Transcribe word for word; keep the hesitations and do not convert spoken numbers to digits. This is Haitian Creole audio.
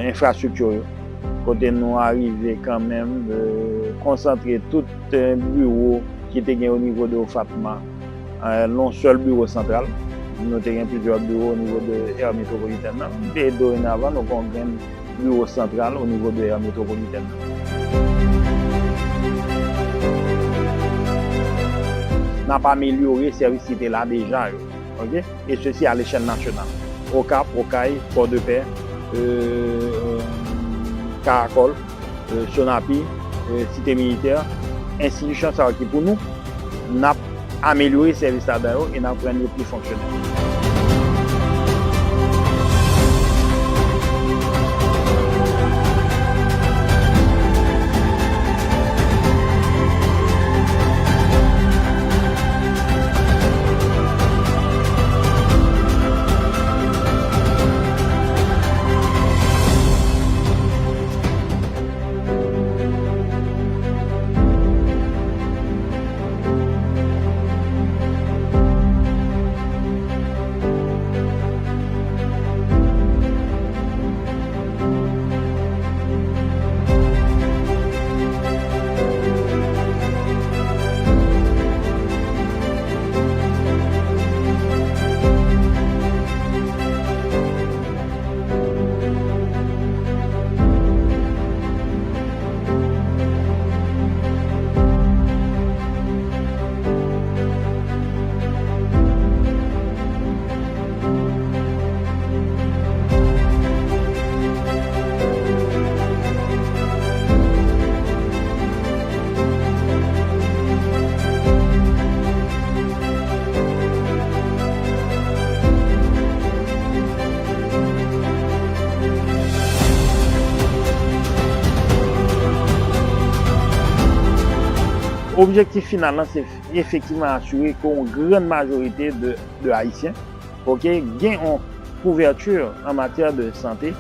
enfrastrikti yo, kote nou arive kanmenm, euh, konsantre tout, euh, biwo ki te gen o nivo de OFATMA, euh, nan yon sèl biwo santral. Nou te gen plizyè biwo o nivo de area metwopolitèn nan. E dorenavan, nou gen yon grenn biwo santral o nivo de area metwopolitèn nan. N ap amelyore sèvis ki te la deja yo, ok? Et ceci à l'échelle nationale. Okap, Okay, Pòdepè, euh, Karakòl, euh, Sonapi, euh, Site Militè, enstitisyon sa yo ki pou nou, n ap amelyore sèvis ladan yo e n ap rann yo pi fonksyonèl. Objektif final lan, se efektivman asire ke yon grann majorite de, de Ayisyen, ok, gen yon kouvèti an matyè de sante.